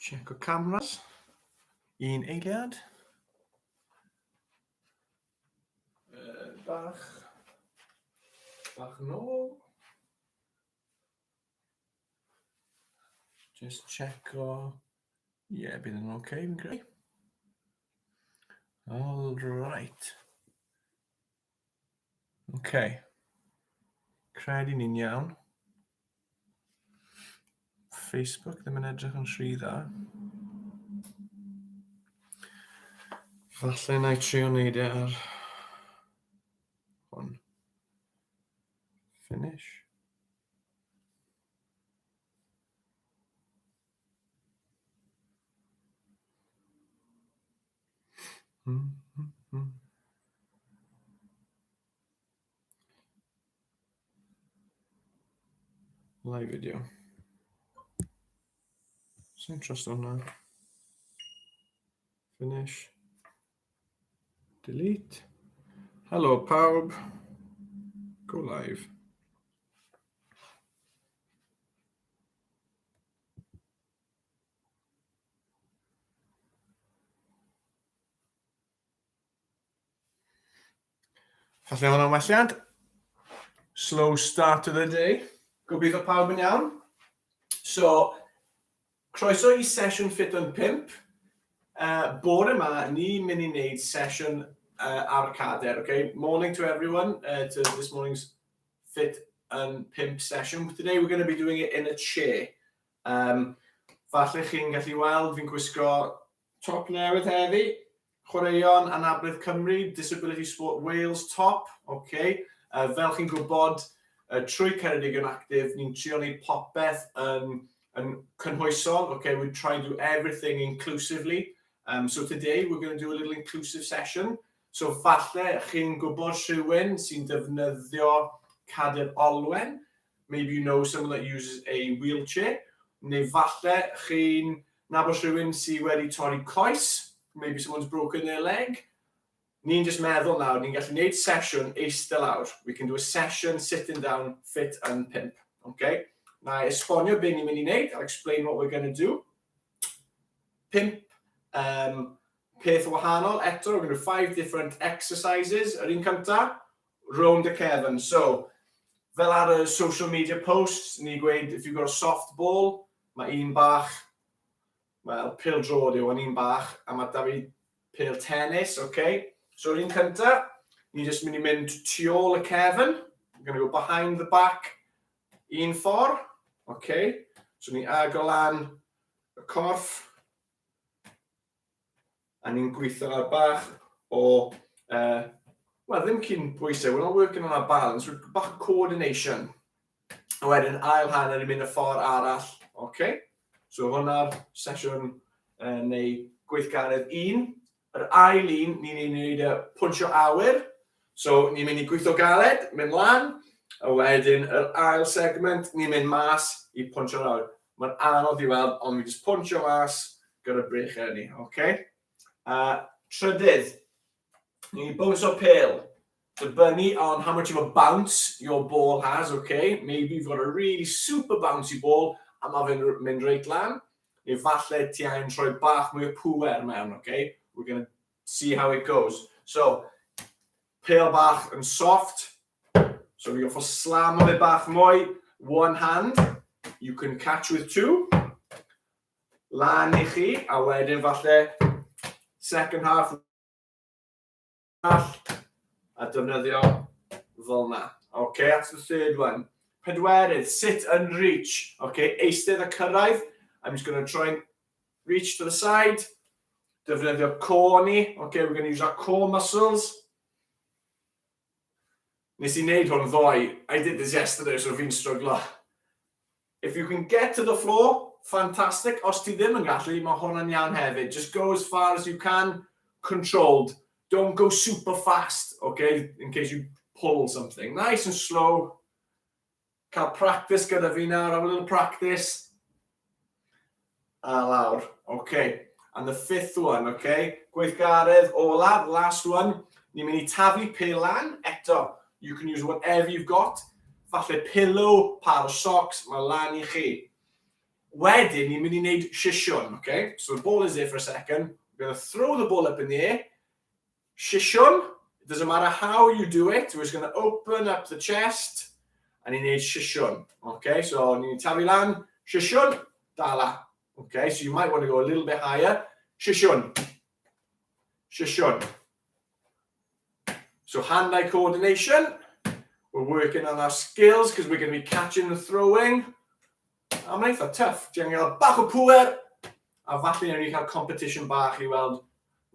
Check o cameras. Un eiliad. Uh, bach. Bach nôl. Just check o... Ie, yeah, bydd yn oce, okay, fi'n credu. All right. Okay. Credu ni'n iawn. Facebook ddim yn edrych yn rhy dda. Falle na i trio wneud e ar hwn. Finish. Mm, mm, mm. Live video. Sy'n trust hwnna. Finish. Delete. Helo pawb. Go live. Falle hwnna'n welliant. Slow start to the day. Gobeithio pawb yn iawn. So, croeso i sesiwn Fit yn 5. Uh, bore yma, ni'n mynd i wneud sesiwn uh, ar y cader. Okay? Morning to everyone, uh, to this morning's Fit yn 5 session. Today we're going to be doing it in a chair. Um, falle chi'n gallu weld fi'n gwisgo top newydd heddi. Chwaraeon Anabledd Cymru, Disability Sport Wales top. Okay. Uh, fel chi'n gwybod, uh, trwy Ceredigion Active, ni'n trio wneud popeth yn, yn cynhwysol. Okay, we try and do everything inclusively. Um, so today we're going to do a little inclusive session. So falle chi'n gwybod rhywun sy'n defnyddio cadair olwen, maybe you know someone that uses a wheelchair, neu falle chi'n nabod rhywun sydd wedi torri coes, maybe someone's broken their leg. Ni'n just meddwl nawr, ni'n gallu gwneud sesiwn eistedd lawr. We can do a session sitting down, fit and pimp. Okay? Na i esbonio beth ni'n mynd i wneud, I'll explain what we're going to do. Pimp um, peth wahanol eto, we're going to do five different exercises. Yr un cyntaf, rownd y cefn. So, fel ar y social media posts, ni gweud, if you've got a soft ball, mae un bach, wel, pil drod yw, ond un bach, a mae da fi pil tennis, okay? So, yr un cyntaf, ni jyst mynd i mynd tu ôl y cefn. We're going to go behind the back un ffordd, okay? So, ni agor lan y corff, A ni'n gweithio ar bach o, uh, wel, ddim cyn pwysau, we're not working on our balance, we're bach o coordination. A wedyn ail hanner i mynd y ffordd arall, okay? So hwnna'r sesiwn uh, neu gweithgaredd un. Yr ail un, ni'n ei wneud y pwnsio awyr. So ni'n mynd i gweithio galed, mynd lan, a wedyn yr ail segment, ni'n mynd mas i pwnsio awyr. Mae'n anodd i weld, ond mi jyst pwnsio mas gyda breichiau ni, oce? Okay? Uh, trydydd, ni'n bownsio pêl. Dibynnu on how much of a bounce your ball has, okay? Maybe you've got a really super bouncy ball a mae fe'n mynd reit lan. Neu falle ti angen rhoi bach mwy o pŵer mewn, okay? We're going to see how it goes. So, pêl bach yn soft. So we go for slam o fe bach mwy. One hand. You can catch with two. Lan i chi, a wedyn falle second half arall, a defnyddio fel yna. Okay, that's the third one. Pedwerydd, sit and reach. Okay, eistedd a cyrraedd. I'm just going to try and reach to the side. Defnyddio core ni. Okay, we're going to use our core muscles. Nes i wneud hwn ddoe. I did this yesterday, so fi'n stryglo. If you can get to the floor, fantastic. Os ti ddim yn gallu, mae hwnna'n iawn hefyd. Just go as far as you can, controlled. Don't go super fast, okay, in case you pull something. Nice and slow. Cael practice gyda fi nawr, have a little practice. A lawr, okay. And the fifth one, okay, gweithgaredd olaf, last one. Ni'n mynd i taflu pêl lan, eto, you can use whatever you've got. Falle pillow, par o socks, mae lan i chi. Wedyn, ni'n mynd i wneud sisiwn, okay? So the ball is there for a second. We're going to throw the ball up in the air. Sisiwn, it doesn't matter how you do it, we're just going to open up the chest a ni'n neud sisiwn. Okay, so ni'n taflu lan, sisiwn, dala. Okay, so you might want to go a little bit higher. Sisiwn. Sisiwn. So hand-eye coordination. We're working on our skills because we're going to be catching and throwing. A mae'n eitha tough. Ti'n angen cael bach o pŵer, a falle newn ni cael competition bach i weld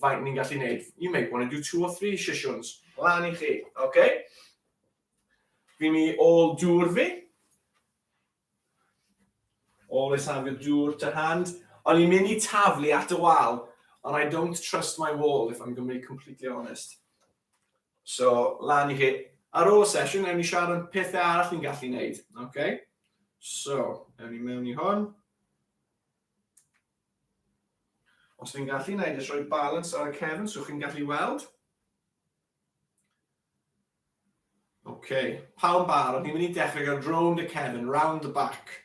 faint ni'n gallu neud. You may want to do two or three sesiwns. Lan i chi, okay? Fi'n mynd i ôl dŵr fi. Always have your dŵr to hand. O'n i'n mynd i taflu at y wal, and I don't trust my wall, if I'm going to be completely honest. So, lan i chi. Ar ôl y sesiwn, ewn ni siarad am pethau arall ni'n gallu gwneud. Okay? So, ewn ni mewn i hwn. Os ni'n gallu, na i jyst rhoi balance ar y cefn so chi'n gallu weld. OK, pawb barod, ni'n mynd i dechrau gael round y cefn, round the back.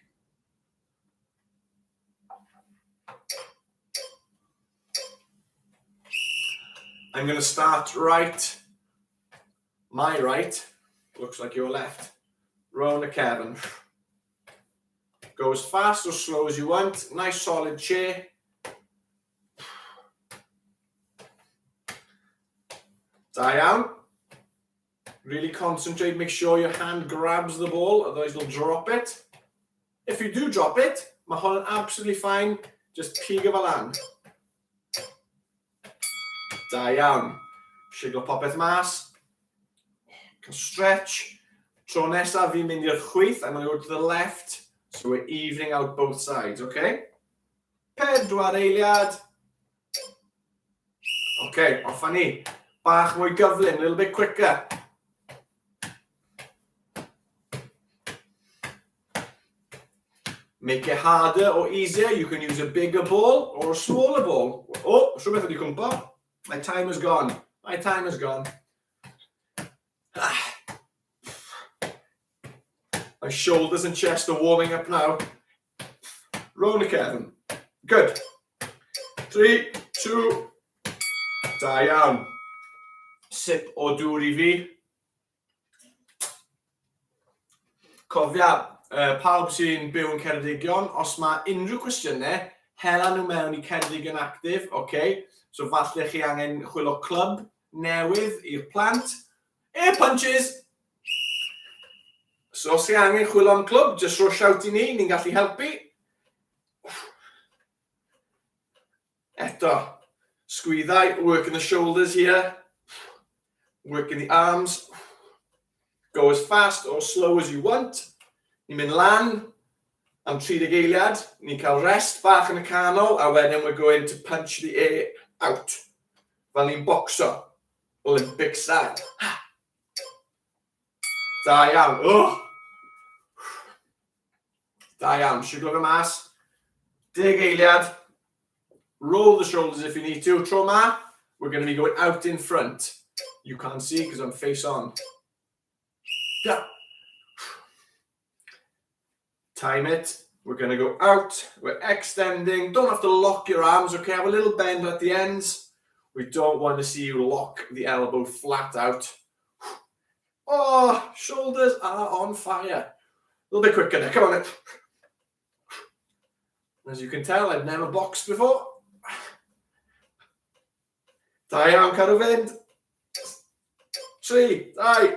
I'm going to start right, my right, looks like your left, round the cefn. Go as fast or slow as you want, nice solid chair. Da iawn. Really concentrate, make sure your hand grabs the ball, otherwise you'll drop it. If you do drop it, mae hon yn absolutely fine, just pigo fel lan. Da iawn. Siglo popeth mas. Cael stretch. Tro nesaf fi'n mynd i'r chwith, I'm going to go to the left. So we're evening out both sides, okay? Pedwar eiliad. OK, off â ni. Bach mwy gyflym, a little bit quicker. Make it harder or easier. You can use a bigger ball or a smaller ball. Oh, rhywbeth wedi cwmpo. My time has gone. My time has gone. Ah. My shoulders and chest are warming up now. Round y cefn. Good. 3, 2, da iawn. Sip o dŵr i fi. Cofia, pawb sy'n byw yn Ceredigion, os mae unrhyw cwestiynau, hela nhw mewn i Ceredigion Active, oce? Okay? So falle chi angen chwilio clwb newydd i'r plant. Air punches! So os chi angen chwilio am clwb, just rho shout i ni, ni'n gallu helpu. Eto, sgwyddau, working the shoulders here, working the arms. Go as fast or slow as you want. Ni'n mynd lan am 30 eiliad, ni'n cael rest bach yn y canol, a wedyn we're going to punch the air out. Fel ni'n bocso, Olympic style. Da iawn. Oh! Da iawn. Siglo fe mas. Deg eiliad. Roll the shoulders if you need to. Tro ma, we're going to be going out in front. You can't see because I'm face on. Yeah. Time it. We're going to go out. We're extending. Don't have to lock your arms, okay? Have a little bend at the ends. We don't want to see you lock the elbow flat out. Oh, shoulders are on fire. A little bit quicker now. Come on. As you can tell, I've never boxed before. Da iawn, cadw fynd. 3, 2.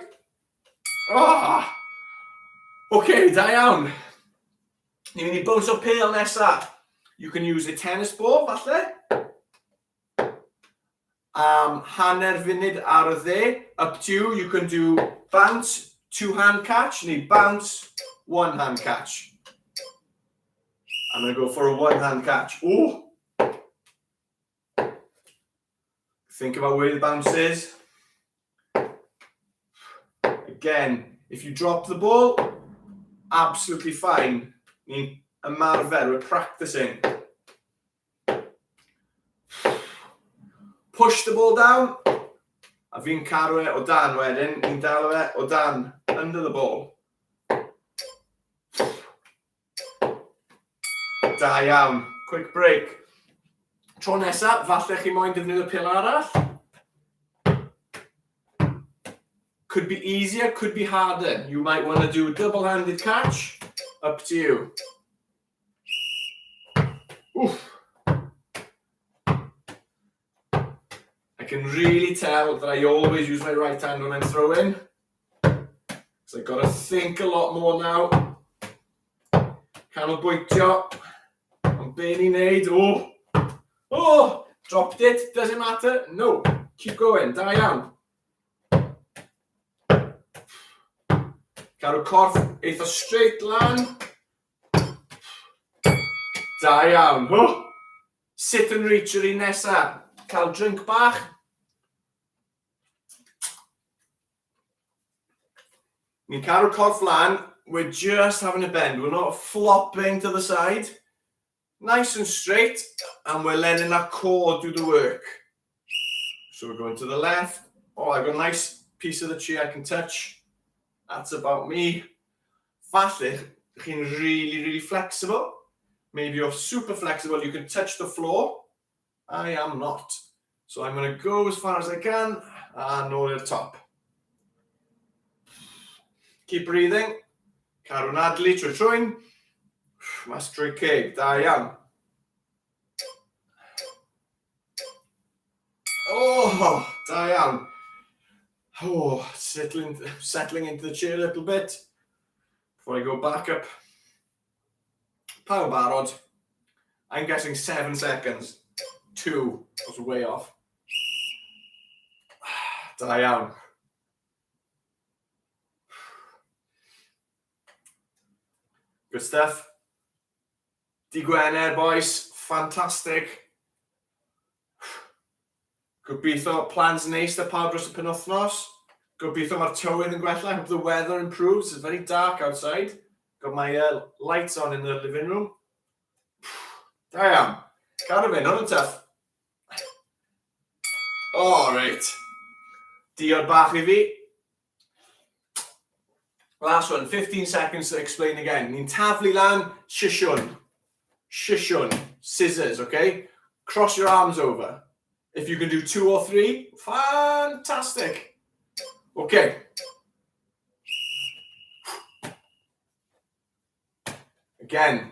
Oh! OK, da iawn. Ni'n mynd i bounce o pêl nesa. You can use a tennis ball, falle. Am hanner funud ar y dde. Up to you, you can do bounce, two hand catch, neu bounce, one hand catch. I'm going to go for a one hand catch. Ooh! Think about where the bounce is. Again, if you drop the ball, absolutely fine. Ni'n ymarfer, we're practicing. Push the ball down. A fi'n caru e o dan wedyn. Ni'n dal e o dan, under the ball. Da iawn. Quick break. Tro nesa, falle chi moyn defnyddio pil arall. Could be easier, could be harder. You might want to do double-handed catch. Up to you. Oof. I can really tell that I always use my right hand when I'm throwing. So I've got to think a lot more now. Canolbwyntio. Ond be ni'n neud? Oh! Oh! Dropped it. Does it matter? No. Keep going. Da iawn. Cadw corff eitha straight lan. Da iawn. Oh! Sit and reach yr un nesa. Cael drink bach. Ni'n cadw'r corff lan. We're just having a bend. We're not flopping to the side. Nice and straight. And we're letting that core do the work. So we're going to the left. Oh, I've got a nice piece of the tree I can touch. That's about me. Falle, chi'n really, really flexible. Maybe you're super flexible, you can touch the floor. I am not. So I'm going to go as far as I can a nôl i'r top. Keep breathing. Cadw nadlu trwy trwyn. Mas trwy ceg. Da iawn. Oh, da iawn. Oh, settling, settling into the chair a little bit before I go back up. Pawb barod? I'm guessing seven seconds. Two. That's way off. Da iawn. Good stuff. Di Gwener, boys. Fantastic. Gobeithio plans neis da pawb dros y penwythnos. Gobeithio mae'r tywydd yn gwella. I hope the weather improves. It's very dark outside. Got my uh, lights on in the living room. Da iawn. Cadw fynd, hwn yn tough. Oh, reit. Diod bach i fi. Last one, 15 seconds to explain again. Ni'n taflu lan, sisiwn. Sisiwn, scissors, okay? Cross your arms over. If you can do two or three, fantastic. Okay. Again,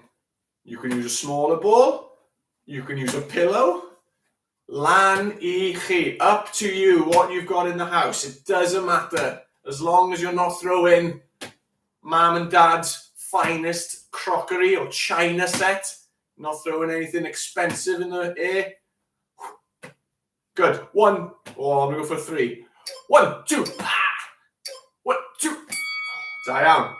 you can use a smaller ball, you can use a pillow. Lan i chi, up to you what you've got in the house. It doesn't matter. As long as you're not throwing mum and dad's finest crockery or china set, not throwing anything expensive in the air. Good. One. Oh, I'm going to go for three. One, two. Ah! One, two. Da iawn.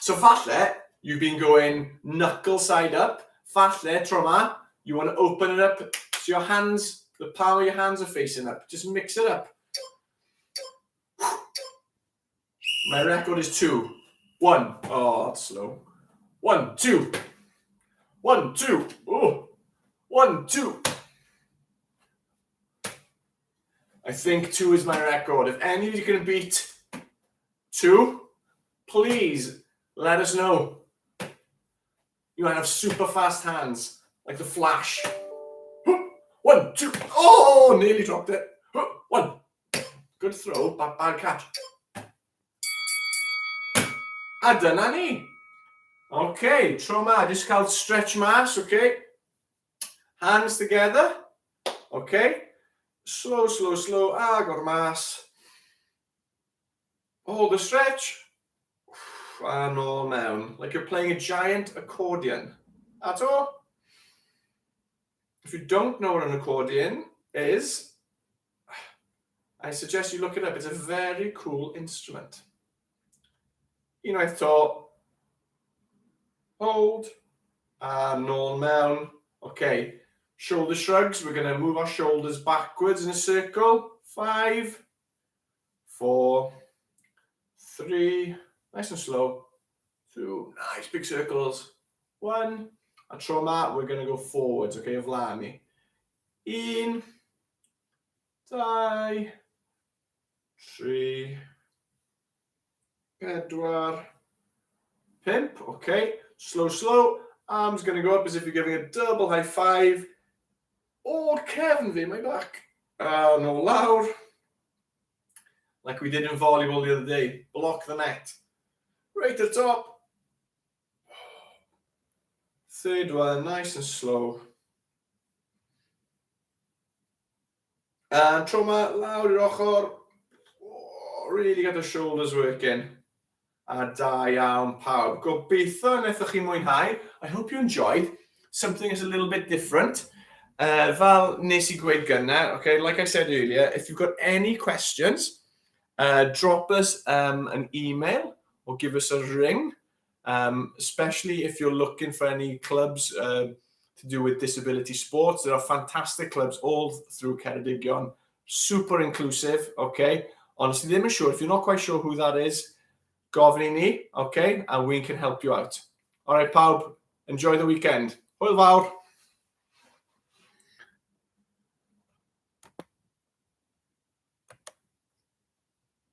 So falle, you've been going knuckle side up. Falle, tro ma, you want to open it up so your hands, the palm of your hands are facing up. Just mix it up. My record is two. One. Oh, that's slow. One, two. One, two. Oh. One, two. I think two is my record. If any of you can beat two, please let us know. You might have super fast hands, like the Flash. One, two. Oh, nearly dropped it. One. Good throw, bad, bad catch. A dyna ni. OK, tro ma, just cael stretch mas, OK? Hands together. OK. Slow, slow, slow, agor mas. Hold the stretch. A nôl mewn. Like you're playing a giant accordion. At all. If you don't know what an accordion is, I suggest you look it up. It's a very cool instrument. Unwaith to, hold, a nôl mewn. Okay, shoulder shrugs. We're going to move our shoulders backwards in a circle. Five, four, three, nice and slow. Two, nice big circles. One, a tro ma, we're going to go forwards, okay, o flaen ni. Un, dau, tri, pedwar, pump, okay. Slow, slow, Arms going to go up as if you're giving a double high five. O, cefn fi, my back. A nôl lawr. Like we did in volleyball the other day. Block the net. Right to the top. Third one, nice and slow. And tro 'ma, lawr i'r ochr. Oh, really get the shoulders working. A da iawn pawb. Gobeithio wnaethoch chi mwynhau. I hope you enjoyed. Something that's a little bit different. Fel nes i gweud gynne, okay, like I said earlier, if you've got any questions, drop us an email or give us a ring, especially if you're looking for any clubs to do with disability sports. There are fantastic clubs all through Ceredigion, super inclusive, okay? Ond os ti ddim yn siŵr, if you're not quite sure who that is, gofyn i ni, okay? And we can help you out. All right, pawb, enjoy the weekend. Hwyl fawr!